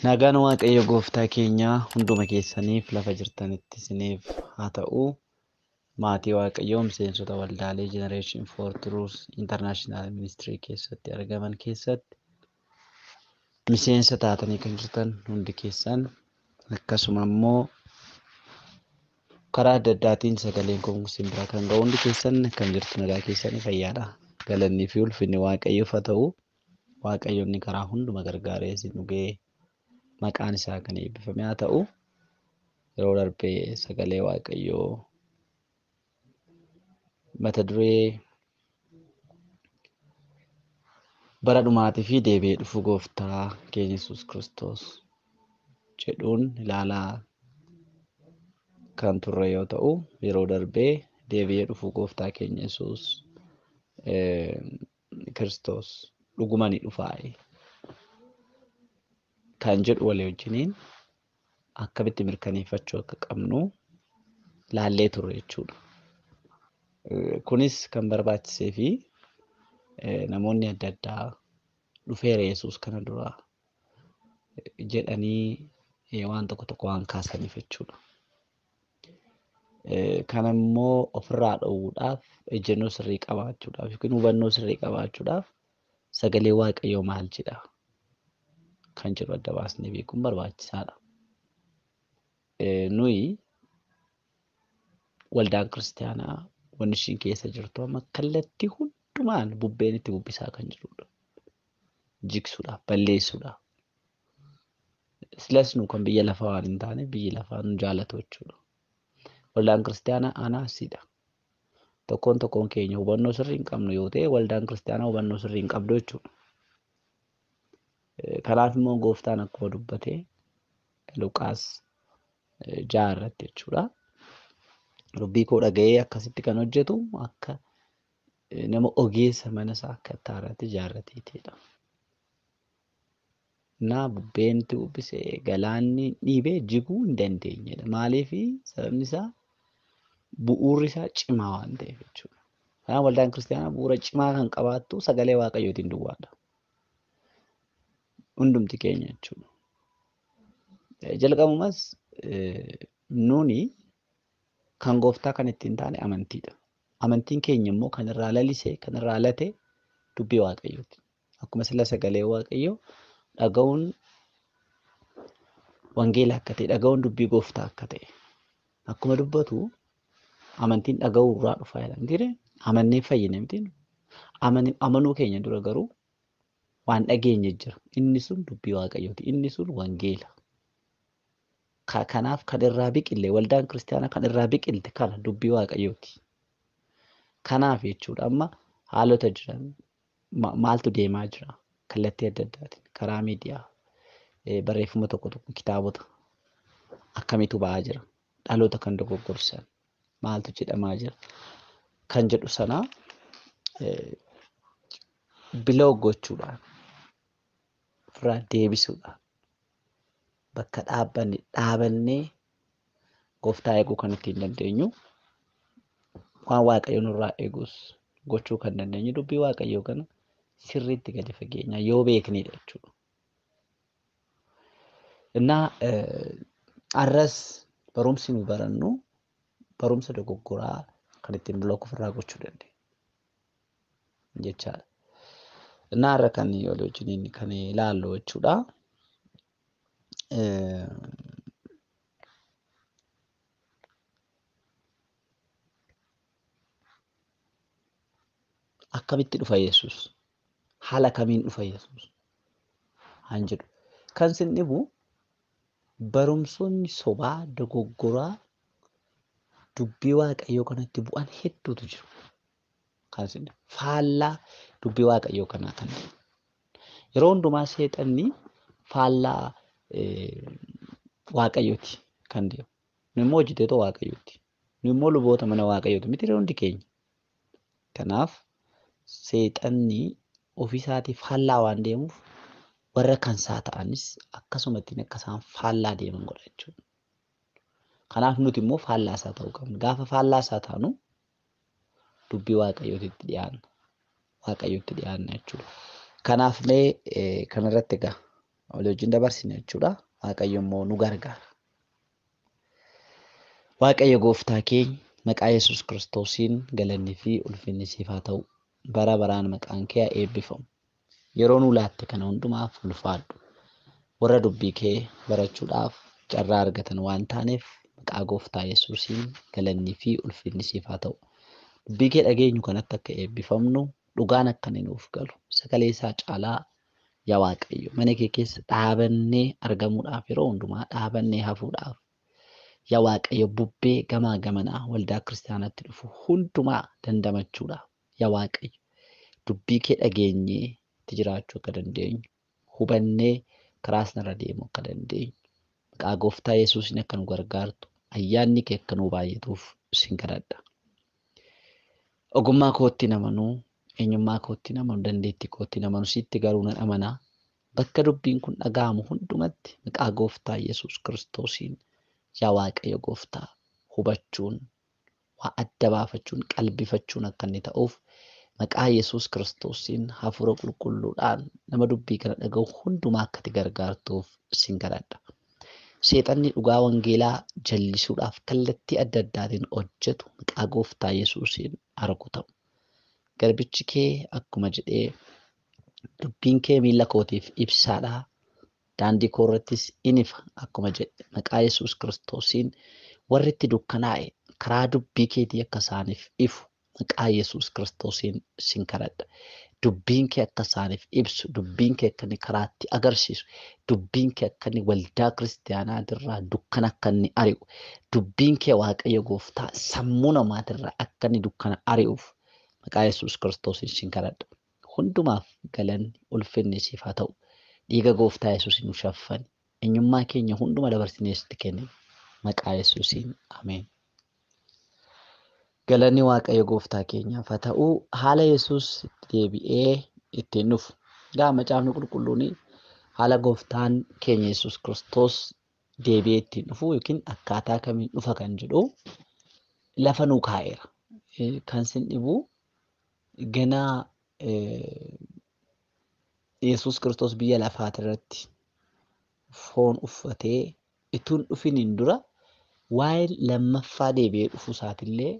Nagaan Waaqayyo gooftaa keenyaa hunduma keessaniif lafa jirtanitti isiniif haa ta'u. Maatii Waaqayyoo miseensota waldaalee Generation for Truth International Ministry keessatti argaman keessatti miseensa taatanii kan jirtan hundi keessan, akkasuma immoo karaa adda addaatiin sagaleen kun isin bira kan ga'u hundi keessan akkam jirtu? Nagaa keessanii fayyaadha. Galannii fi ulfinni Waaqayyoof haa ta'u. Waaqayyo inni karaa hunduma gargaaree isin dhugee maqaan isaa kan eebbifame haa ta'u. Yeroo darbee sagalee Waaqayyoo mata duree bara dhumaatii fi deebi'ee dhufu gooftaa keenya Yesuus Kiristoos jedhuun ilaalaa kan turre yoo ta'u, yeroo darbee deebi'ee dhufu gooftaa keenya Yesuus Kiristoos dhuguma ni dhufaa'e kan jedhu walii wajjiniin akkamitti mirkaneeffachuu akka qabnu laallee turre jechuudha. Kunis kan barbaachisee fi namoonni adda addaa dhufeera Yesuus kana dura jedhanii waan tokko tokko waan kaasaniif jechuudha. Kana immoo ofirraa dhowwuudhaaf, ejjennoo sirrii qabaachuudhaaf yookiin hubannoo sirrii qabaachuudhaaf sagalee Waaqayyoo maal jedha kan jedhu adda baasnee beekuun barbaachisaadha. Nuyi waldaan kiristaanaa wanni ishiin keessa jirtu amma kallattii hundumaan bubbeen itti bubbisaa kan jirudha. Jigsuudhaaf, balleessuudhaaf. Silas nu kan biyya lafaa waan hin taane biyyi lafaa nu jaallatu jechuudha. Waldaan kiristaanaa anaasiidha. Tokkoon tokkoon keenya hubannoo sirrii hin qabnu yoo ta'e, waldaan kiristaanaa hubannoo sirrii hin qabdu jechuudha. Kanaaf immoo gooftaan akkuma dubbate Luqaas 6 irratti jechuudha. Dubbii koo dhaga'ee akkasitti kan hojjetu akka nama ogeessa mana isaa akka itti ijaarrateetidha. Naa bubbeen itti bubbisee galaanni dhiibee jiguu hin dandeenyedha. Maaliif? Sababni isaa bu'uurri isaa cimaa waan ta'eef jechuudha. Kanaaf waldaan kiristaanaa bu'uura cimaa kan qabaattu sagalee Waaqayyootiin duwwaadha. Hundumti keenya jechuudha. Jalqabumas nuuni kan gooftaa kan ittiin taane amantiidha. Amantiin keenya immoo kan irraa lalisee, kan irraa late dubbii Waaqayyooti. Akkuma sila sagalee Waaqayyoo dhaga'uun wangeela akka ta'e, dhaga'uun dubbii gooftaa akka ta'e. Akkuma dubbatu amantiin dhaga'uu irraa dhufa jedha. Mitiiree? Amannee fayyine miti. Amanuu keenya dura garuu waan dhageenye jira. Inni sun dubbii Waaqayyooti. Inni sun wangeela. Kanaaf kan irraa biqille waldaan kiristaanaa kan irraa biqilte kana dubbii Waaqayyooti. Kanaaf jechuudha amma haalota jiran maaltu deemaa jira kallattii adda addaatiin karaa miidiyaa, barreeffama tokko tokko, kitaabota akkamitu ba'aa jira, dhaloota kan dogoggorsan maaltu jedhamaa jira kan jedhu sana biloo gochuudhaan ofirraa deebisuudhaan bakka dhaabbanne dhaabannee gooftaa eeguu kan ittiin dandeenyu, waan Waaqayyo nurraa eegus gochuu kan dandeenyu dubbii Waaqayyoo kana sirriitti gadi fageenya yoo beeknedha jechuudha. Innaa arras barumsi nu barannu barumsa dogoggoraa kan ittiin block ofirraa gochuu dandeenya jechaadha. Innaa har'a kan walii wajjiniin kan ilaallu jechuudha. Akkamitti dhufa Yesuus? Haala kamiin dhufa Yesuus? Haan jedhu. Kan sin dhibu barumsoonni sobaa dogoggoraa dubbii Waaqayyoo kanatti bu'an hedduutu jiru. Kan sin dhibu faallaa dubbii Waaqayyoo kanaa kan ta'e. Yeroo hundumaa seexanni faallaa Waaqayyooti kan deemu. Nu immoo hojjettoota Waaqayyooti. Nu immoo luboota mana Waaqayyooti miti hundi keenya. Kanaaf seexanni ofiisaatii faallaa waan deemuuf warra kansaa ta'anis akkasumatti akka isaan faallaa deeman godha jechuudha. Kanaaf nuti immoo faallaa isaa ta'uu qabna. Gaafa faallaa isaa taanu dubbii Waaqayyootitti dhiyaanna. Waaqayyootti dhiyaanna jechuudha. Kanaaf mee kanarratti egaa Walii wajjin dabarsina jechuudha. Waaqayyo immoo nu gargaara. Waaqayyo gooftaa keenya maqaa Yesuus Kiristoosiin galanni fi ulfinni siif haa ta'u. Bara baraan maqaan kee haa eebbifamu. Yeroo nu laatte kana hundumaaf ulfaadhu. Warra dubbii kee barachuudhaaf carraa argatan waan taaneef maqaa gooftaa Yesuusiin galanni fi ulfinni siif haa ta'u. Dubbii kee dhageenyu kanatti akka eebbifamnu dhugaan akka inni nuuf galu sagalee isaa caalaa yaa Waaqayyo mana kee keessa dhaabannee argamuudhaaf yeroo hundumaa dhaabannee hafuudhaaf yaa Waaqayyo bubbee gamaa gamanaa waldaa kiristaanaatti dhufu hundumaa dandamachuudhaaf yaa Waaqayyo dubbii kee dhageenyee itti jiraachuu akka dandeenyu hubannee karaa sanarra deemuu akka dandeenyu maqaa gooftaa Yesuusiin akka nu gargaartu ayyaanni kee akka nu baay'atuuf sin kadhadha. Ogummaa kootti namanuu, eenyummaa kootti namanuu, dandeettii kootti namanuu sitti garuu nan amanaa. Bakka dubbiin kun dhaga'amu hundumatti maqaa gooftaa Yesuus Kiristoosiin yaa Waaqayyo gooftaa hubachuun, waa adda baafachuun, qalbifachuun akka inni ta'uuf maqaa Yesuus Kiristoosiin hafuura qulqulluudhaan nama dubbii kana dhaga'u hundumaa akka ati gargaartuuf sin kadhadha. Seexanni dhugaa wangeelaa jallisuudhaaf kallattii adda addaatiin hojjetu maqaa gooftaa Yesuusiin rukutamu. Garbichi kee akkuma jedhee dubbiin kee miilla kootiif ibsaadha. Daandii koo irrattis in ifa akkuma jedhe maqaa Yesuus Kiristoosiin warri itti dukkanaa'e karaa dubbii keetii akka isaaniif ifu maqaa Yesuus Kiristoosiin sin kadhadha. Dubbiin kee akka isaaniif ibsu, dubbiin kee akka inni karaatti agarsiisu, dubbiin kee akka inni waldaa kiristaanaatirraa dukkana akka inni ari'u, dubbiin kee Waaqayyo gooftaa sammuu namaatirraa akka inni dukkana ari'uuf maqaa Yesuus Kiristoosiin sin kadhadha. Hundumaaf galanni ulfinni siif haa ta'u. Dhiiga gooftaa Yesuusiin nu shaffani. Eenyummaa keenya hunduma dabarsinee sitti kennina. Maqaa Yesuusiin ameen. Galanni Waaqayyo gooftaa keenyaaf haa ta'u. Haala Yesuus deebi'ee ittiin dhufu. Gaa macaafni qulqulluun haala gooftaan keenya Yesuus Kiristoos deebi'ee ittiin dhufu yookiin akkaataa kamiin dhufa kan jedhu lafa nuu kaa'eera. Kan sin dhibu ganaa Yesuus Kiristoos biyya lafaati irratti foon uffatee itoo hin dhufiniin dura waa'ee lammaffaa deebi'ee dhufuu isaatillee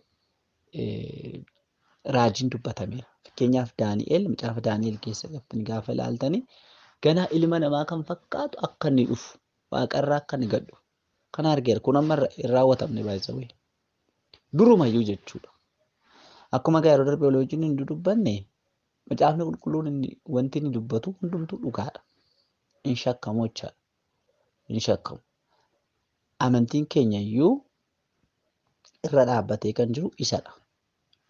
raajiin dubbatameera. Fakkeenyaaf Daani'el, macaafa Daani'el keessa gaafa ilaaltani ganaa ilma namaa kan fakkaatu akka inni dhufu waaqarraa akka inni gad dhufu kana argeera. Kun amma hin raawwatamne baay'isawee. Durumayyuu jechuudha. Akkuma yeroo darbe walii wajjin hin dudubbanne macaafni qulqulluun inni wanti inni dubbatu hundumtuu dhugaadha. Hin shakkamu jechaadha. Hin shakkamu. Amantiin keenya iyyuu irra dhaabbatee kan jiru isadha.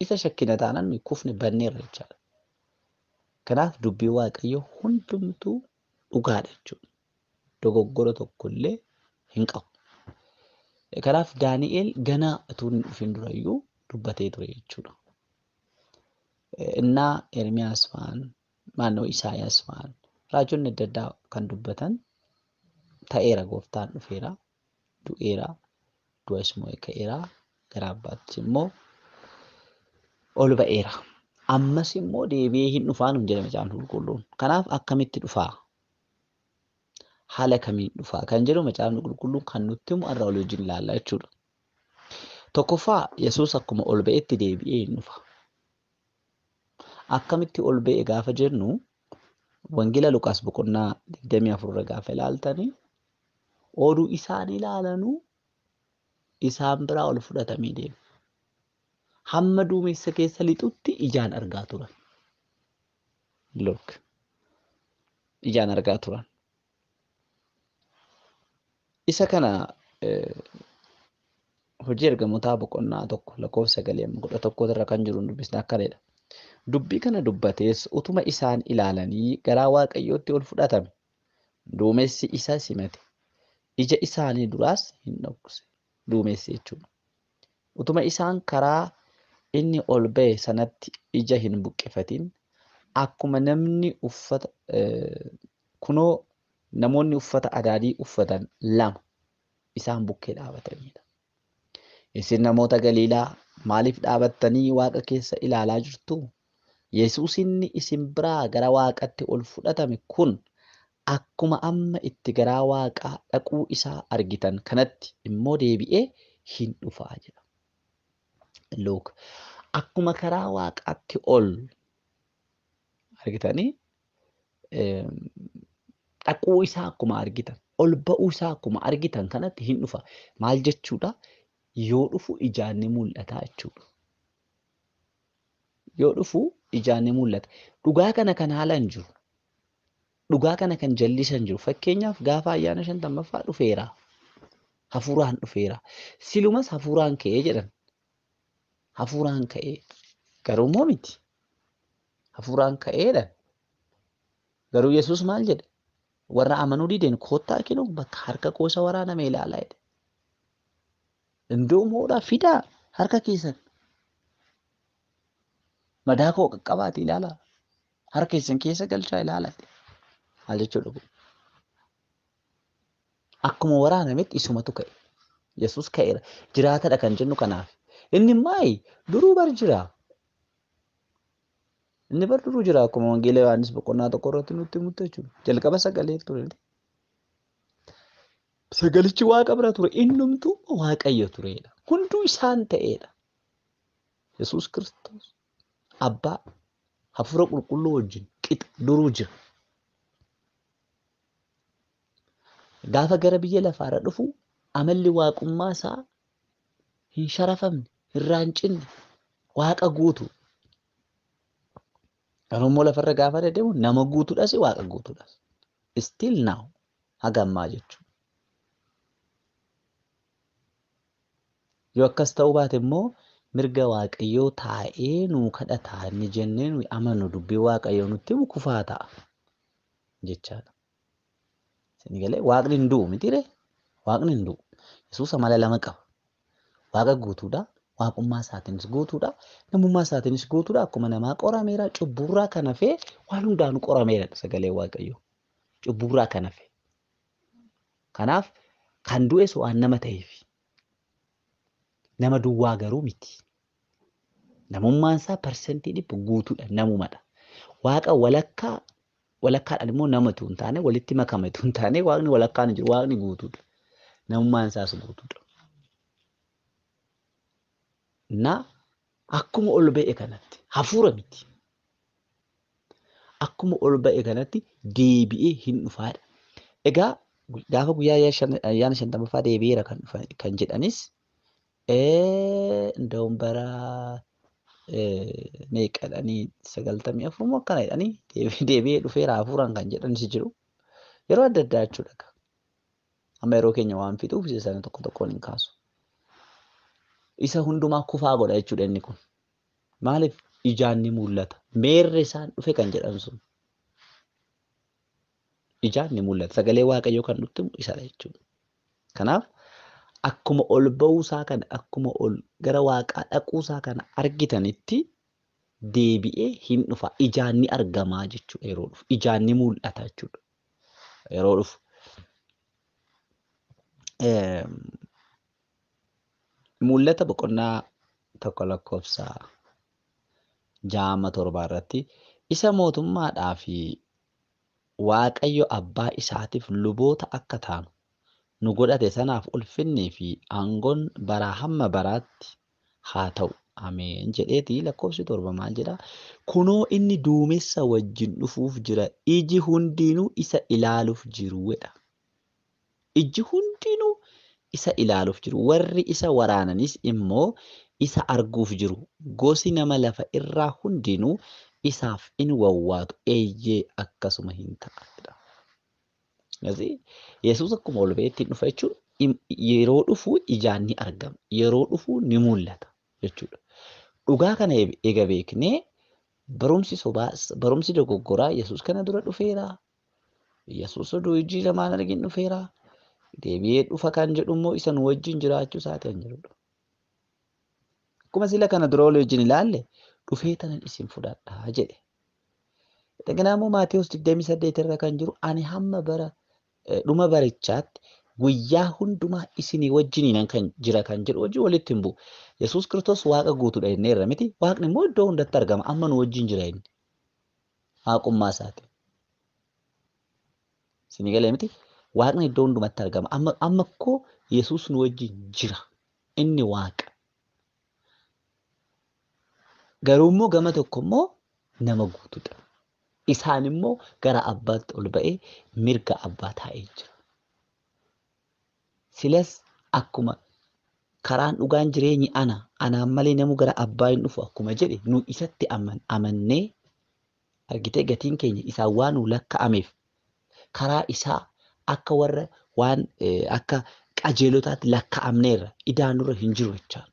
Isa shakkina taanaan nuyi kufne banneerra jechaadha. Kanaaf dubbii Waaqayyoo hundumtuu dhugaadha jechuudha. Dogoggora tokkollee hin qabu. Kanaaf Daani'el ganaa utuu hin dhufin durayyuu dubbatee ture jechuudha. Innaa Ermiyaas fa'aan, naannoo Isaayaas fa'aan raajonni adda addaa kan dubbatan ta'eera gooftaan dhufeera, du'eera, du'as immoo ka'eera, gara abbaatti immoo ol ba'eera. Ammas immoo deebi'ee hin dhufaa nuun jedha macaafni qulqulluun. Kanaaf akkamitti dhufaa? Haala kamiin dhufaa? Kan jedhu macaafni qulqulluun kan nutti himu har'a walii wajjin ilaalla jechuudha. Tokkoffaa Yesuus akkuma ol ba'etti deebi'ee hin dhufa. Akkamitti ol ba'e gaafa jennu Wangeela Luqaas boqonnaa 24 irra gaafa ilaaltani oduu isaan ilaalanuu isaan biraa ol fudhatamee deema. Hamma duumessa keessa lixutti ijaan argaa turan. Look. Ijaan argaa turan. Isa kana hojii ergamootaa boqonnaa 1 lakkoofsa 9-11 irra kan jiru dubbisna akkanidha. Dubbii kana dubbatees utuma isaan ilaalanii garaa Waaqayyootti ol fudhatame. Duumessi isa simate. Ija isaanii duraas hin dhokse. Duumessi jechuudha. Utuma isaan karaa inni ol ba'e sanatti ija hin buqqifatin akkuma namni uffata kunoo namoonni uffata adaadii uffatan lama isaan bukkee dhaabatanidha. Isin namoota Galiilaa maaliif dhaabattanii Waaqa keessa ilaalaa jirtu? Yesuus inni isin biraa gara Waaqatti ol fudhatame kun Akkuma amma itti garaa waaqaa dhaquu isaa argitan kanatti immoo deebi'ee hin dhufaa jedha. Look, akkuma karaa waaqaatti ol argitanii dhaquu isaa akkuma argitan, ol ba'uu isaa akkuma argitan kanatti hin dhufa. Maal jechuudha? Yoo dhufu ijaan ni mul'ata jechuudha. Yoo dhufu ijaan ni mul'ata. Dhugaa kana kan haalan jiru. Dhugaa kana kan jallisan jiru. Fakkeenyaaf gaafa ayyaana 50ffaa dhufeera. Hafuuraan dhufeera. Silumas hafuuraan ka'ee jedhan. Hafuuraan ka'ee. Garuu immoo miti. Hafuuraan ka'eedha. Garuu Yesuus maal jedhe? Warra amanuu dideen koottaa kennu bakka harka koosa waraaname ilaalaa jedhe. Indoom hoodhaa fidaa harka keessan. Madaa koo qaqqabaati ilaalaa. Harka keessan keessa galchaa ilaalaa jedhe. Maal jechuudha kun? Akkuma waraanametti isumatu ka'e. Yesuus ka'eera. Jiraatadha kan jennu kanaaf. Inni maayi duruu bar jira. Inni bar duruu jira akkuma Wangeela Yohaannis boqonnaa 1 irratti nutti himutti jechuudha. Jalqaba sagalee ture. Sagalichi waaqa bira ture. Innumtuu waaqayyo turedha. Hunduu isaan ta'edha. Yesuus Kiristoos abbaa hafuura qulqulluu wajjin qixa duruu jira. Gaafa gara biyya lafaarra dhufu amalli waaqummaa isaa hin sharafamne, hin raancinne, waaqa guutu. Garuu immoo lafarra gaafa deemu nama guutuudhas waaqa guutuudhas. Still now haga ammaa jechuudha. Yoo akkas ta'uu baate immoo mirga waaqayyoo taa'ee nuu kadhataa inni jennee nuyi amannu dubbii waaqayyoo nutti himu kufaa ta'a jechaadha. Isin galee waaqni hin du'u mitiiree? Waaqni hin du'u. Yesuus amala lama qaba. Waaqa guutuudha. Waaqummaa isaatiinis guutuudha. Namummaa isaatiinis guutuudha. Akkuma namaa qorameera. Cubburraa kan hafee waan hundaanuu qorameera sagalee waaqayyoo. Cubburraa kan hafe. Kanaaf kan du'es waan nama ta'eef. Nama duwwaa garuu miti. Namummaan isaa 100% guutuudha. Namumadha. Waaqa walakkaa walakkaadhaan immoo namatu hin taane walitti makametu hin taane waaqni walakkaan jiru waaqni guutuudha. Namummaan isaas guutuudha. Na akkuma ol ba'e kanatti hafuura miti. Akkuma ol ba'e kanatti deebi'ee hin dhufaadha. Egaa gaafa guyyaa ayyaana 50ffaa deebi'eera kan jedhanis nda'uun bara meeqadhanii 94 moo akkana jedhanii deebi'ee dhufeera hafuuraan kan jedhanis jiru. Yeroo adda addaa jechuudha. Amma yeroo keenya waan fixuuf isa sana tokko tokkoon hin kaasu. Isa hundumaa kufaa godha jechuudha inni kun. Maaliif ijaan ni mul'ata. Meerre isaan dhufe kan jedhan sun. Ijaan ni mul'ata. Sagalee waaqayyoo kan nutti himu isadha jechuudha. Kanaaf akkuma ol ba'uusaa kana akkuma ol gara waaqaa dhaquusaa kana argitanitti deebi'ee hin dhufa. Ijaan ni argamaa jechuudha yeroo dhufu. Ijaan ni mul'ata jechuudha yeroo dhufu. Mul'ata boqonnaa 1 lakkoofsa 6-7 irratti isa mootummaadhaa fi Waaqayyo abbaa isaatiif luboota akka taanu nu godhate sanaaf ulfinnii fi aangoon baraa hamma baraatti haa ta'u. Ameen jedheeti lakkoofsi 7 maal jedhaa? Kunoo inni duumessa wajjin dhufuuf jira. Iji hundinuu isa ilaaluuf jiru jedha. Iji hundinuu isa ilaaluuf jiru. Warri isa waraananis immoo isa arguuf jiru. Gosi nama lafa irraa hundinuu isaaf in wawwaatu. Eeyyee akkasuma hin ta'a. Yesuus akkuma ol ba'eetti dhufa jechuun yeroo dhufu ijaan ni argama. Yeroo dhufu ni mul'ata jechuudha. Dhugaa kana eega beeknee barumsi sobaa barumsi dogoggoraa Yesuus kana dura dhufeera. Yesuus oduu ijji lamaan argin dhufeera. Deebi'ee dhufa kan jedhu immoo isa nu wajjin jiraachuu isaati kan jedhudha. Akkuma sila kana dura walii wajjin ilaalle dhufee tanan isin fudhadhaa jedhe. Daganaa immoo Maatewos 28 irra kan jiru ani hamma bara dhuma barichaatti guyyaa hundumaa isinii wajjiniin kan jira kan jedhu wajjin walitti hin bu'u. Yesuus Kiristoos waaqa guutuudha jenneerra miti. Waaqni immoo iddoo hundatti argama. Amma nu wajjin jira inni. Waaqummaa isaati. Isinii galee miti? Waaqni iddoo hundumatti argama. Amma koo Yesuus nu wajjin jira. Inni Waaqa. Garuu immoo gama tokko immoo nama guutuudha. Isaan immoo gara abbaatti ol ba'ee mirga abbaa taa'ee jira. Silas akkuma karaan dhugaan jireenyi ana, anaan malee namu gara abbaa hin dhufu akkuma jedhe nu isatti amannee argitee gatiin keenya isaan waan nu lakka'ameef karaa isaa akka warra waan akka qajeelotaatti lakka'amneerra idaan nurra hin jiru jechaadha.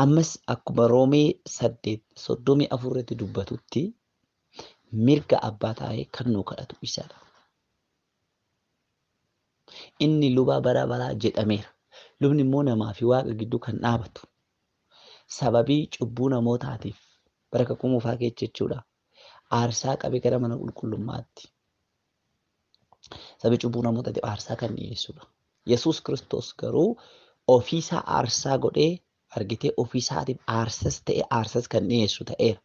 Ammas akkuma Roomee 8:34 irratti dubbatutti mirga abbaa taa'ee kan nu kadhatu isadha. Inni luba bara baraa jedhameera. Lubni immoo namaa fi Waaqa gidduu kan dhaabatu. Sababii cubbuu namootaatiif bara kakuu moofaa keessa jechuudha. Aarsaa qabee gara mana qulqullummaatti. Sababii cubbuu namootaatiif aarsaa kan dhiyeessudha. Yesuus Kiristoos garuu ofiisaa aarsaa godhee argitee ofiisaatiif aarsas ta'e aarsas kan dhiyeessu ta'eera.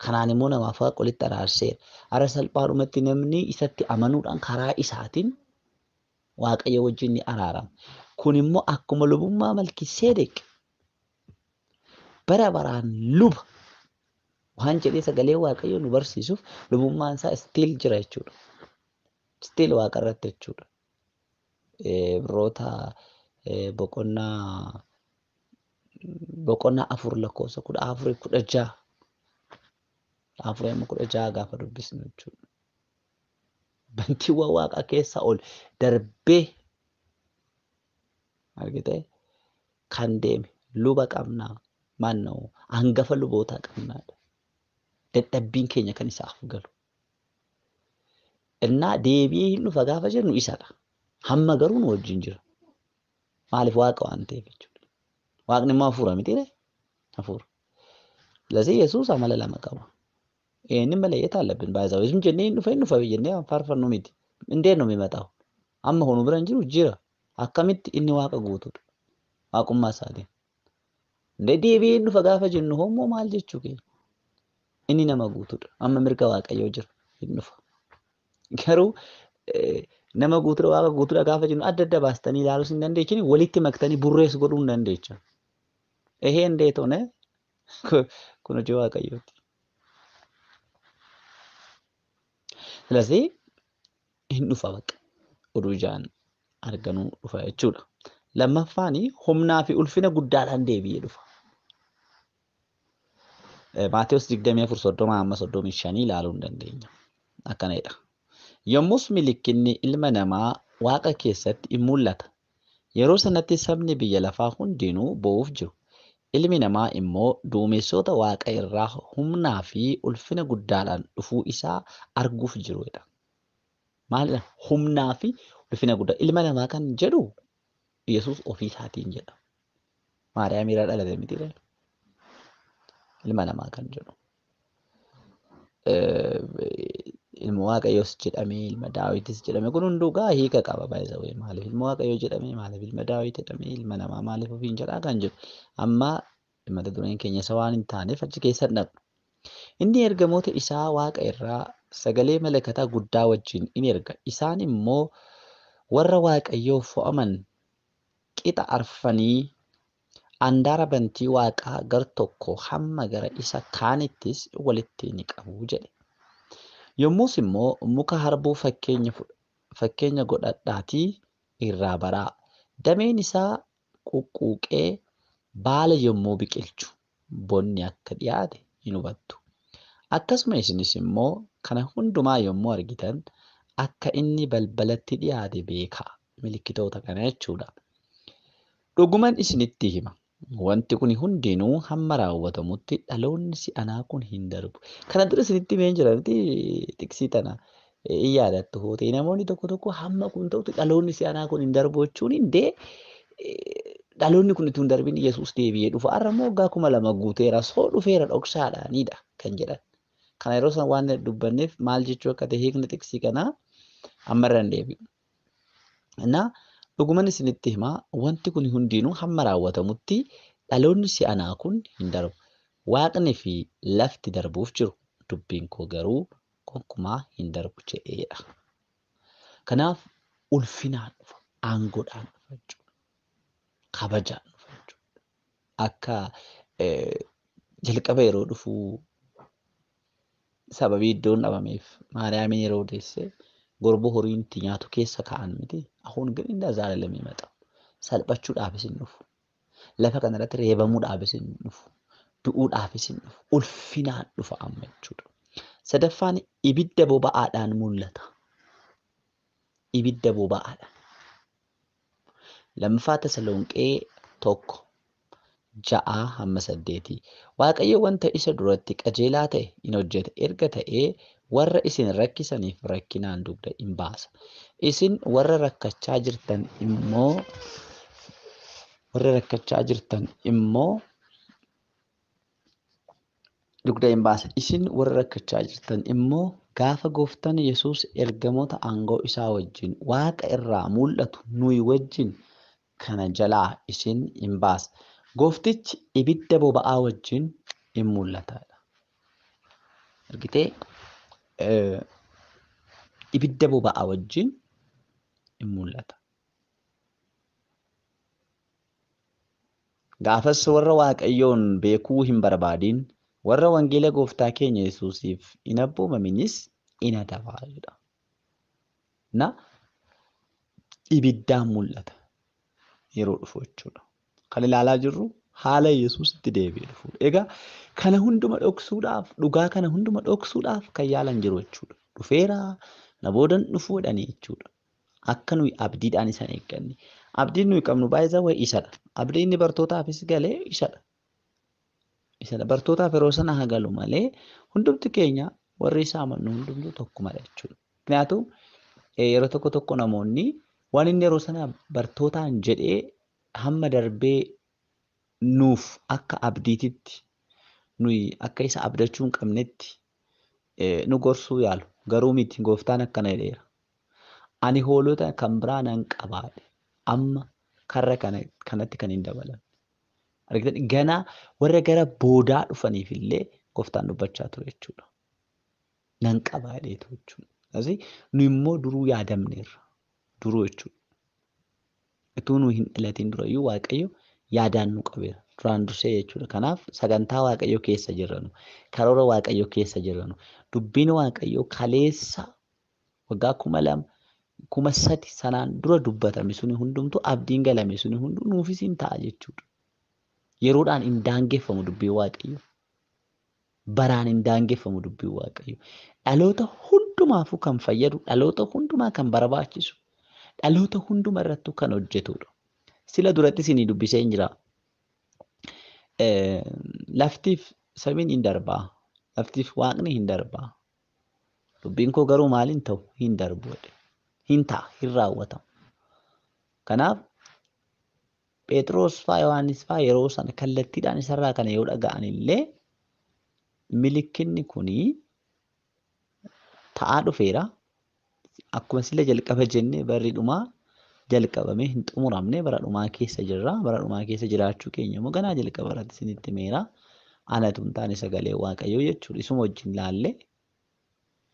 Kanaan immoo namaaf Waaqa walitti araarseera. Ara salphaadhumatti namni isatti amanuudhaan karaa isaatiin Waaqayyo wajjin ni araarama. Kun immoo akkuma lubummaa Malkiiseedeq bara baraan luba waan jedhee sagalee Waaqayyoo nu barsiisuuf lubummaan isaa still jira jechuudha. Still Waaqa irratti jechuudha. Ibroota boqonnaa 4 lakkoofsa 14 16 4 amma 16 gaafa dubbisnu jechuudha. Bantiiwwan Waaqa keessa ol darbee argitee kan deeme luba qabnaa mannoo hangafa lubootaa qabnaadha. Dadhabbiin keenya kan isaaf galu. Innaa deebi'ee hin dhufa gaafa jennu isadha. Hamma garuu nu wajjin jira. Maaliif Waaqa waan ta'eef jechuudha. Waaqni immoo hafuura mitiiree? Hafuura. ስለዚህ Yesuus amala lama qaba. ይሄንን መለየት አለብን። ባይዛው ዝም jennee hin dhufa hin dhufa jennee faarfannu miti. እንዴት ነው የሚመጣው? Amma honu bira hin jiru jira. Akkamitti inni Waaqa guutuudha. Waaqummaa isaatiin. እንዴ deebi'ee hin dhufa gaafa jennu hommoo maal jechuu keenya? Inni nama guutuudha. Amma mirga Waaqayyoo jira hin dhufa. Garuu nama guutuudha Waaqa guutuudha gaafa jennu adda adda baastanii ilaaluus hin dandeechini walitti maktanii burrees godhuu hin dandeechan. ይሄ እንዴት ሆነ? kun hojii Waaqayyooti. ስለዚህ hin dhufa baqa oduu ijaan arganuu dhufa jechuudha. Lammaffaan humnaa fi ulfina guddaadhaan deebi'ee dhufa. Maatewos 24:30 amma 35 ilaaluu hin dandeenya. Akkanadha. Yommus milikkinni ilma namaa Waaqa keessatti in mul'ata. Yeroo sanatti sabni biyya lafaa hundinuu boo'uuf jiru. Ilmi namaa immoo duumessoota Waaqa irraa humnaa fi ulfina guddaadhaan dhufuu isaa arguuf jirudha. Maalidha? Humnaa fi ulfina guddaa. Ilma namaa kan jedhu Yesuus ofii isaatiin jedha. Maariyaam irraa dhalate mitiiree? Ilma namaa kan jedhu. Ilma Waaqayyoos jedhamee, ilma Daawitis jedhamee kun hunduu gaa hiika qaba baay'ee. Maaliif ilma Waaqayyoo jedhamee, maaliif ilma Daawit jedhamee, ilma namaa maaliif ofiin jedhaa kan jedhu. Amma mata dureen keenya isa waan hin taaneef achi keessa hin dhaqnu. Inni ergamoota isaa Waaqa irraa sagalee malakataa guddaa wajjin in erga. Isaan immoo warra Waaqayyoof fo'aman qixa arfanii andaara bantii Waaqaa gar tokko hamma gara isa kaanittis walitti ni qabu jedhe. Yommus immoo muka harbuu fakkeenya godhadhaatii irraa baraa. Dameen isaa quqquuqee baala yommuu biqilchu bonni akka dhiyaate hin hubattu. Akkasuma isinis immoo kana hundumaa yommuu argitan akka inni balbalatti dhiyaate beekaa. Milikkitoota kana jechuudha. Dhuguman isinitti hima. Wanti kun hundinuu hamma raawwatamutti dhaloonni si'anaa kun hin darbu. Kana dura isinitti himee jira miti tiksii tana hin yaadattu hootee namoonni tokko tokko hamma kun ta'utti dhaloonni si'anaa kun hin darbu jechuun hindee dhaloonni kun utuu hin darbin Yesuus deebi'ee dhufa. Har'a immoo waggaa 2000 guuteera soo dhufeera dhoksaadhaanidha kan jedhan. Kana yeroo sana waan dubbanneef maal jechuu akka ta'e hiikni tiksii kanaa amma irra hin deebi'u. Innaa dhuguman isinitti himaa wanti kun hundinuu hamma raawwatamutti dhaloonni si'anaa kun hin darbu. Waaqni fi lafti darbuuf jiru dubbiin koo garuu gonkumaa hin darbu jedheedha. Kanaaf ulfinaan dhufa, aangoodhaan dhufa jechuudha. Kabajaan dhufa jechuudha. Akka jalqaba yeroo dhufu sababii iddoon dhabameef Maariyaamiin yeroo deesse gorbo horiin itti nyaatu keessa kaa'an miti. አሁን ግን እንደዛ አይደለም የሚመጣው። Salphachuudhaafis hin dhufu. Lafa kanarratti reebamuudhaafis hin dhufu. Du'uudhaafis hin dhufu. Ulfinaan dhufa amma jechuudha. Sadaffaan ibidda boba'aadhaan mul'ata. Ibidda boba'aadhaan. Lammaffaa Tasalonqee 1:6-8. Waaqayyo wanta isa duratti qajeelaa ta'e in hojjeta. Erga ta'ee warra isin rakkisaniif rakkinaan dugda in baasa. Isin warra rakkachaa jirtan immoo dugda in baasa. Isin warra rakkachaa jirtan immoo gaafa gooftaan Yesuus ergamoota aangoo isaa wajjin waaqa irraa mul'atu nuyi wajjin kana jalaa isin in baasa. Gooftichi ibidda boba'aa wajjin in mul'ata. Argitee ibidda boba'aa wajjin in mul'ata. Gaafas warra Waaqayyoon beekuu hin barbaadin, warra wangeela gooftaa keenya Yesuusiif hin abboomaminis in adaba jedha. Na ibiddaan mul'ata yeroo dhufu jechuudha. Kan ilaalaa jirru haala Yesuus itti deebi'ee dhufudha. Egaa kana hunduma dhoksuudhaaf, dhugaa kana hunduma dhoksuudhaaf kan yaalan jiru jechuudha. Dhufeera na boodan dhufuu jedhanii jechuudha. Akka nuyi abdiidhaan isaan eegganne. Abdiin nuyi qabnu baay'ee wayii isadha. Abdiin inni bartootaafis galee isadha. Isadha. Bartootaaf yeroo sana haa galu malee hundumti keenya warri isaa amannu hundumtuu tokkumadha jechuudha. Kanaafuu yeroo tokko tokko namoonni waan inni yeroo sana bartootaan jedhee hamma darbee nuuf akka abdiititti nuyi akka isa abdachuu hin qabnetti nu gorsuu yaalu. Garuu miti, gooftaan akkana jedheera. Ani hoolota kan biraa nan qabaadhe. Amma karra kanatti kan hin dabalamne. Argitanii ganaa warra gara boodaa dhufaniif illee gooftaan dubbachaa ture jechuudha. Nan qabaadheetu jechuudha. Asii nu immoo duruu yaadamneerra. Duruu jechuudha. Utuu nu hin dhalatin durayyuu Waaqayyo yaadaan nu qabeera. Duraan dursee jechuudha. Kanaaf sagantaa Waaqayyoo keessa jirranu, karoora Waaqayyoo keessa jirranu, dubbiin Waaqayyoo kaleessa waggaa 2000 3000 sanaan dura dubbatame suni hundumtuu abdiin galame suni hunduu nuufis hin ta'a jechuudha. Yeroodhaan hin daangeffamu dubbiin Waaqayyoo. Baraan hin daangeffamu dubbiin Waaqayyoo. Dhaloota hundumaafuu kan fayyadu, dhaloota hundumaa kan barbaachisu, dhaloota hunduma irrattuu kan hojjetudha. Sila duratti isinii dubbisee hin jira. Laftiif samiin hin darbaa, laftiif waaqni hin darbaa. Dubbiin koo garuu maaliin ta'u hin darbu jedhe. Hin ta'a, hin raawwatamu. Kanaaf Phexros faa Yohaannis faa yeroo sana kallattiidhaan isarraa kana yoo dhaga'an illee milikkinni kunii ta'aa dhufeera. Akkuma sila jalqaba jennee barri dhumaa jalqabamee hin xumuramne, bara dhumaa keessa jirra. Bara dhumaa keessa jiraachuu keenya immoo ganaa jalqaba irratti isinitti himeera. Anatu hin taane sagalee Waaqayyoo jechuudha. Isuma wajjin laallee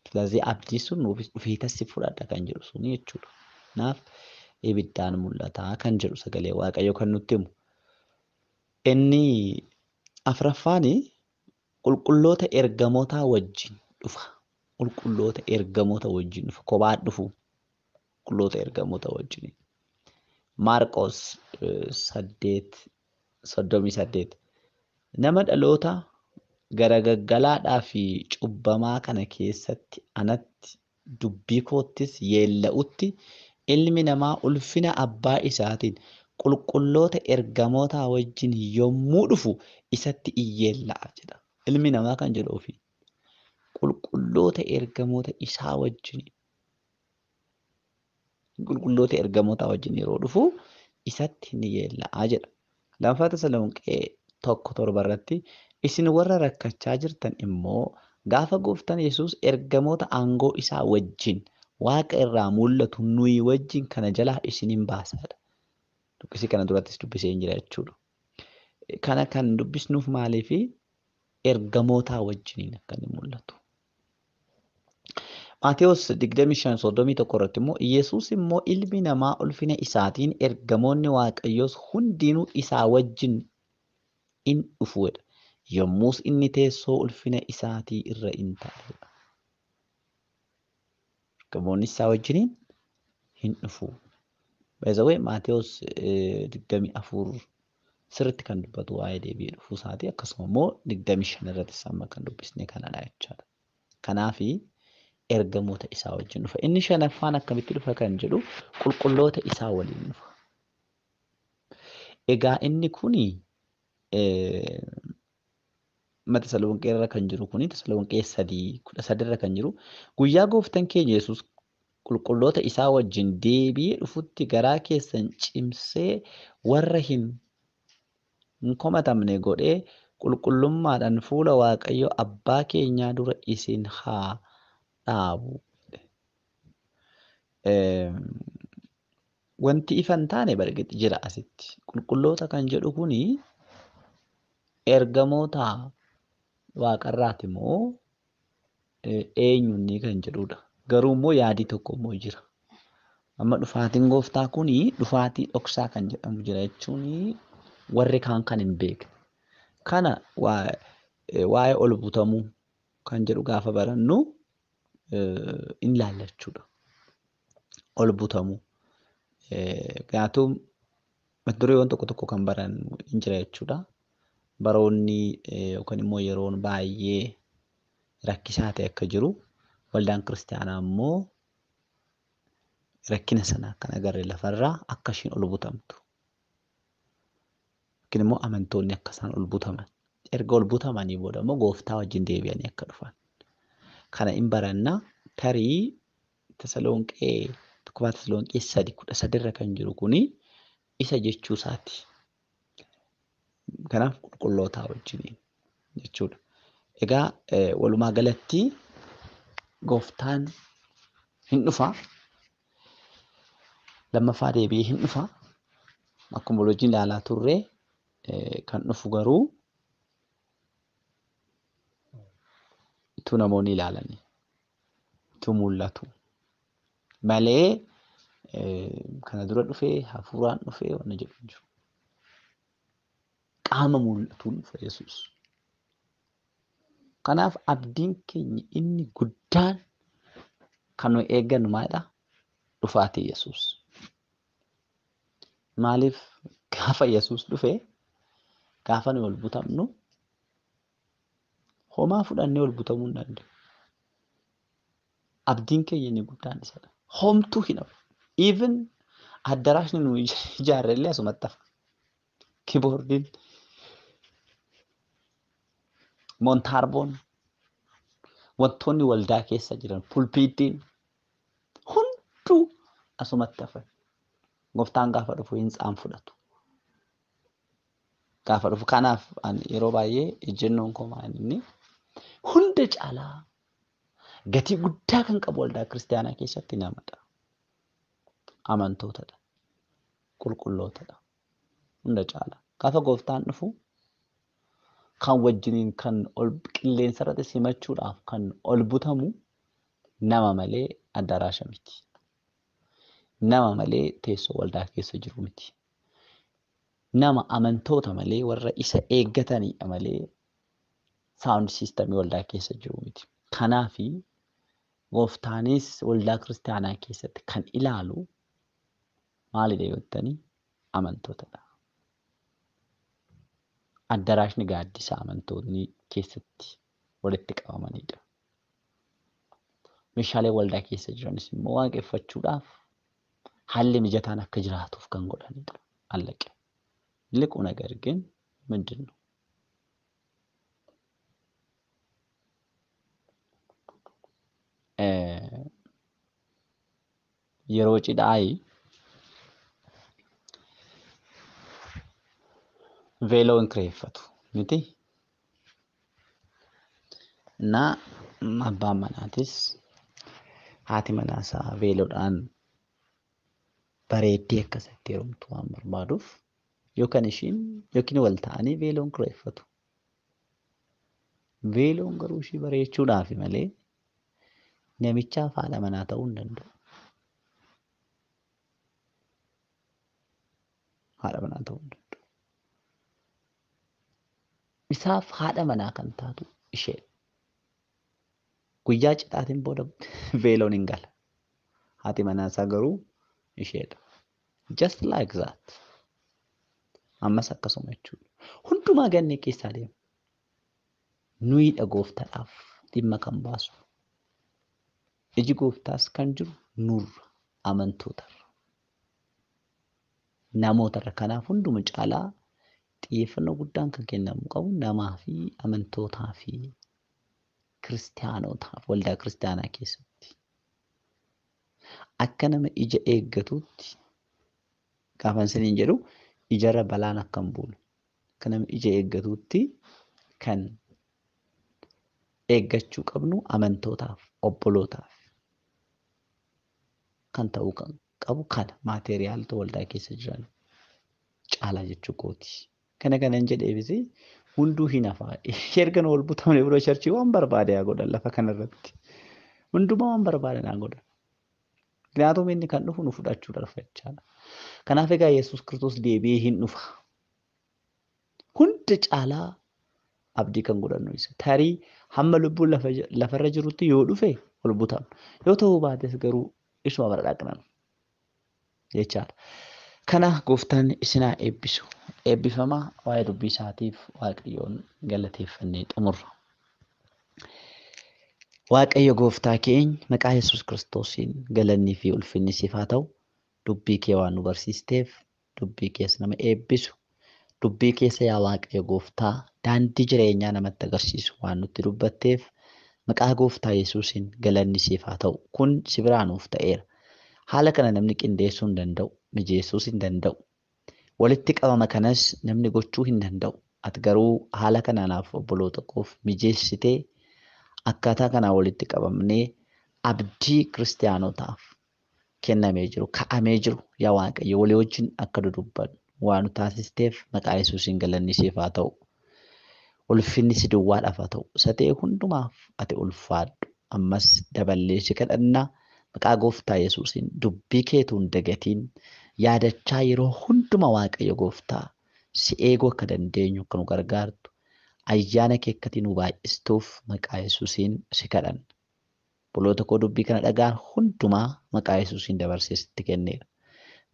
ስለዚህ abdii sun nuufis dhufee tasi fudhadha kan jedhu suni jechuudha. Kanaaf ibiddaan mul'ata kan jedhu sagalee Waaqayyoo kan nutti himu. Inni afuraffaan qulqulloota ergamootaa wajjin dhufa. Qulqulloota ergamoota wajjin dhufa. Kophaa dhufu. Qulqulloota ergamoota wajjin. Maarqos 8:38. Nama dhaloota garagaggalaadhaa fi cubbamaa kana keessatti anatti dubbii koottis yeella'utti ilmi namaa ulfina abbaa isaatiin qulqulloota ergamootaa wajjin yommuu dhufu isatti iyyeella'a jedha. Ilmi namaa kan jedhu ofii qulqulloota ergamoota isaa wajjin, qulqulloota ergamoota wajjin yeroo dhufu isatti ni yeella'a jedha. Lammaffaa Tasalonqee 1:7 irratti isin warra rakkachaa jirtan immoo gaafa gooftaan Yesuus ergamoota aangoo isaa wajjin waaqa irraa mul'atu nuyi wajjin kana jalaa isin hin baasaadha. Dubbisii kana durattis dubbisee hin jira jechuudha. Kana kan dubbisnuuf maaliifi ergamootaa wajjiniin akka inni mul'atu. Maatewos 25:31 irratti immoo Yesuus immoo ilmi namaa ulfina isaatiin ergamoonni Waaqayyoos hundinuu isaa wajjin in dhufu jedha. Yommus inni teessoo ulfina isaatii irra in taa'a. Ergamoonni isaa wajjiniin hin dhufu. By the way, Maatewos 24 sirriitti kan dubbatu waa'ee deebi'ee dhufuu isaatii akkasuma immoo 25 irratti amma kan dubbisne kanadha jechaadha. Kanaafi ergamoota isaa wajjin dhufa. Inni shanaffaan akkamitti dhufa kan jedhu qulqulloota isaa waliin dhufa. Egaa inni kuni Tasalonqee irra kan jiru kuni Tasalonqee 3:13 irra kan jiru guyyaa gooftaan keenya Yesuus qulqulloota isaa wajjin deebi'ee dhufutti garaa keessan cimsee warra hin komatamne godhee qulqullummaadhaan fuula Waaqayyo abbaa keenyaa dura isin haa dhaabu. Wanti ifa hin taane bargeetti jira asitti. Qulqulloota kan jedhu kuni ergamoota waaqarraati moo eenyunni kan jedhudha. Garuu immoo yaadii tokko immoo jira. Amma dhufaatiin gooftaa kuni dhufaatii dhoksaa kan jedhamu jira jechuun warri kaan kan hin beekne. Kana waa'ee ol butamuu kan jedhu gaafa barannu in laallachuudha. Ol butamuu. Gaatuun mata dureewwan tokko tokko kan barannu hin jira jechuudha. Baroonni yookaan immoo yeroon baay'ee rakkisaa ta'e akka jiru waldaan kiristaanaa immoo rakkina sana kan agarre lafarraa akka ishiin ol butamtu. Yookiin immoo amantoonni akka isaan ol butaman. Erga ol butamanii booda immoo gooftaa wajjin deebi'anii akka dhufan. Kana hin barannaa tarii Tasalonqee tokkoffaa Tasalonqee 3:13 irra kan jiru kuni isa jechuu isaati. Kanaaf qulqullootaa wajjin jechuudha. Egaa walumaa galatti gooftaan hin dhufa. Lammaffaa deebi'ee hin dhufa. Akkuma wajjin ilaalaa turre kan dhufu garuu utuu namoonni ilaalanii utuu mul'atu malee kana dura dhufee hafuuraan dhufee waan jedhu hin jiru. Qaama mul'atuun dhufa Yesuus. Kanaaf abdiin keenya inni guddaan kan nuyi eeggannu maalidha? Dhufaatii Yesuus. Maaliif gaafa Yesuus dhufe gaafa nuyi ol butamnu homaa fudhannee ol butamuu hin dandeenyu. Abdiin keenya inni guddaan isadha. Homtuu hin hafu. Even addaraashni nuyi ijaarre illee asumatti hafa. Kiiboordiin, montaarboon, wantoonni waldaa keessa jiran, pulpiitiin hunduu asumatti hafan. Gooftaan gaafa dhufu hintsaan fudhatu. Gaafa dhufu kanaaf ani yeroo baay'ee ejjennoon koo maal inni hunda caalaa gatii guddaa kan qabu waldaa kiristaanaa keessatti namadha. Amantootadha. Qulqullootadha. Hunda caalaa. Gaafa gooftaan dhufu kan wajjiniin kan ol qilleensa irratti simachuudhaaf kan ol butamu nama malee addaraasha miti. Nama malee teessoo waldaa keessa jiru miti. Nama amantoota malee warra isa eeggatanidha malee saawundi siistamii waldaa keessa jiru miti. Kanaafi gooftaanis waldaa kiristaanaa keessatti kan ilaalu maalidha jettanii amantootadha. Addaraashni gaaddisa amantoonni keessatti walitti qabamanidha. Meeshaalee waldaa keessa jiranis immoo waaqeffachuudhaaf haalli mijataan akka jiraatuuf kan godhanidha. Allaqe. ትልቁ ነገር ግን ምንድን ነው? Yeroo cidhaa veeloo hin kireeffatu miti. እና abbaan manaatis haati manaasaa veeloodhaan bareeddee akkasitti heerumtu waan barbaaduuf yookaan ishiin yookiin wal ta'anii veeloon kireeffatu. Veeloon garuu ishii bareechuudhaaf malee namichaaf haadha manaa ta'uu hin danda'u. Haadha manaa ta'uu hin danda'u. Isaaf haadha manaa kan taatu ishee. Guyyaa cidhaatiin booda veeloon hin gala. Haati manaa isaa garuu isheedha. Just like that. Ammas akkasuma jechuudha. Hundumaa gannee keessaa deema. Nuyidha gooftaadhaaf dhimma kan baasu. Iji gooftaas kan jiru nurra, amantootarra, namootarra. Kanaaf hunduma caalaa xiyyeeffannoo guddaan kan kennamuu qabu namaa fi amantootaa fi kiristaanotaaf waldaa kiristaanaa keessatti. Akka nama ija eeggatutti gaafan isiniin jedhu ijarra balaan akka hin buune. Akka nama ija eeggatutti kan eeggachuu qabnu amantootaaf, obbolootaaf kan ta'uu kan qabu kana maateeriyaalota waldaa keessa jiran caalaa jechuu kooti. Kana kanan jedheefis hunduu hin hafaa. Erga nu wal butamne bira charchii waan barbaade haa godhan lafa kanarratti. Hundumaa waan barbaadan haa godhan. ምክንያቱም inni kan dhufu nu fudhachuudhaaf jechaadha. Kanaaf egaa Yesuus Kiristoos deebi'ee hin dhufa. Hunda caalaa abdii kan godhannu isa. Tarii hamma lubbuun lafarra jirutti yoo dhufe ol butamna. Yoo ta'uu baates garuu isuma bira dhaqna jechaadha. Kana gooftaan isin haa eebbisu. Eebbifamaa waa'ee dubbii isaatiif Waaqayyoon galateeffannee xumurra. Waaqayyo gooftaa keenya maqaa Yesuus Kiristoosiin galannii fi ulfinni siif haa ta'u. Dubbii kee waan nu barsiisteef, dubbii keessa nama eebbisu, dubbii keessa yaa Waaqayyo gooftaa daandii jireenyaa namatti agarsiisu waan nutti dubbatteef maqaa gooftaa Yesuusiin galanni siif haa ta'u. Kun si biraa nuuf ta'eera. Haala kana namni qindeessuu hin danda'u, mijeessuus hin danda'u. Walitti qabama kanas namni gochuu hin danda'u. Ati garuu haala kanaaf obboloota koof mijeessitee akkaataa kanaan walitti qabamnee abdii kiristaanotaaf kennamee jiru, ka'amee jiru yaa Waaqayyo walii wajjin akka dudubbannu waan nu taasisteef maqaa Yesuusiin galanni siif haa ta'u. Ulfinni si duwwaadhaaf haa ta'u. Isa ta'e hundumaaf ati ulfaadhu. Ammas daballee si kadhannaa maqaa gooftaa Yesuusiin dubbii keetuun dagatiin yaadachaa yeroo hunduma Waaqayyo gooftaa si eeguu akka dandeenyu akka nu gargaartu ayyaana kee akkati nu baay'istuuf maqaa Yesuusiin si kadhanna. Obboloota koo dubbii kana dhagaan hundumaa maqaa Yesuusiin dabarsee sitti kenneera.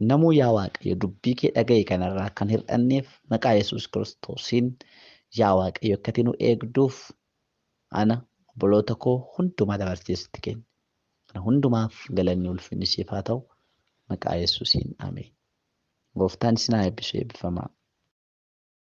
Namuu yaa Waaqayyo dubbii kee dhaga'e kanarraa kan hir'anneef maqaa Yesuus Kiristoosiin yaa Waaqayyo akkati nu eegduuf ana obboloota koo hundumaa dabarsee sitti kenne. Kana hundumaaf galanni ulfinni siif haa ta'u maqaa Yesuusiin ameen. Gooftaan isin haa eebbisu eebbifamaa.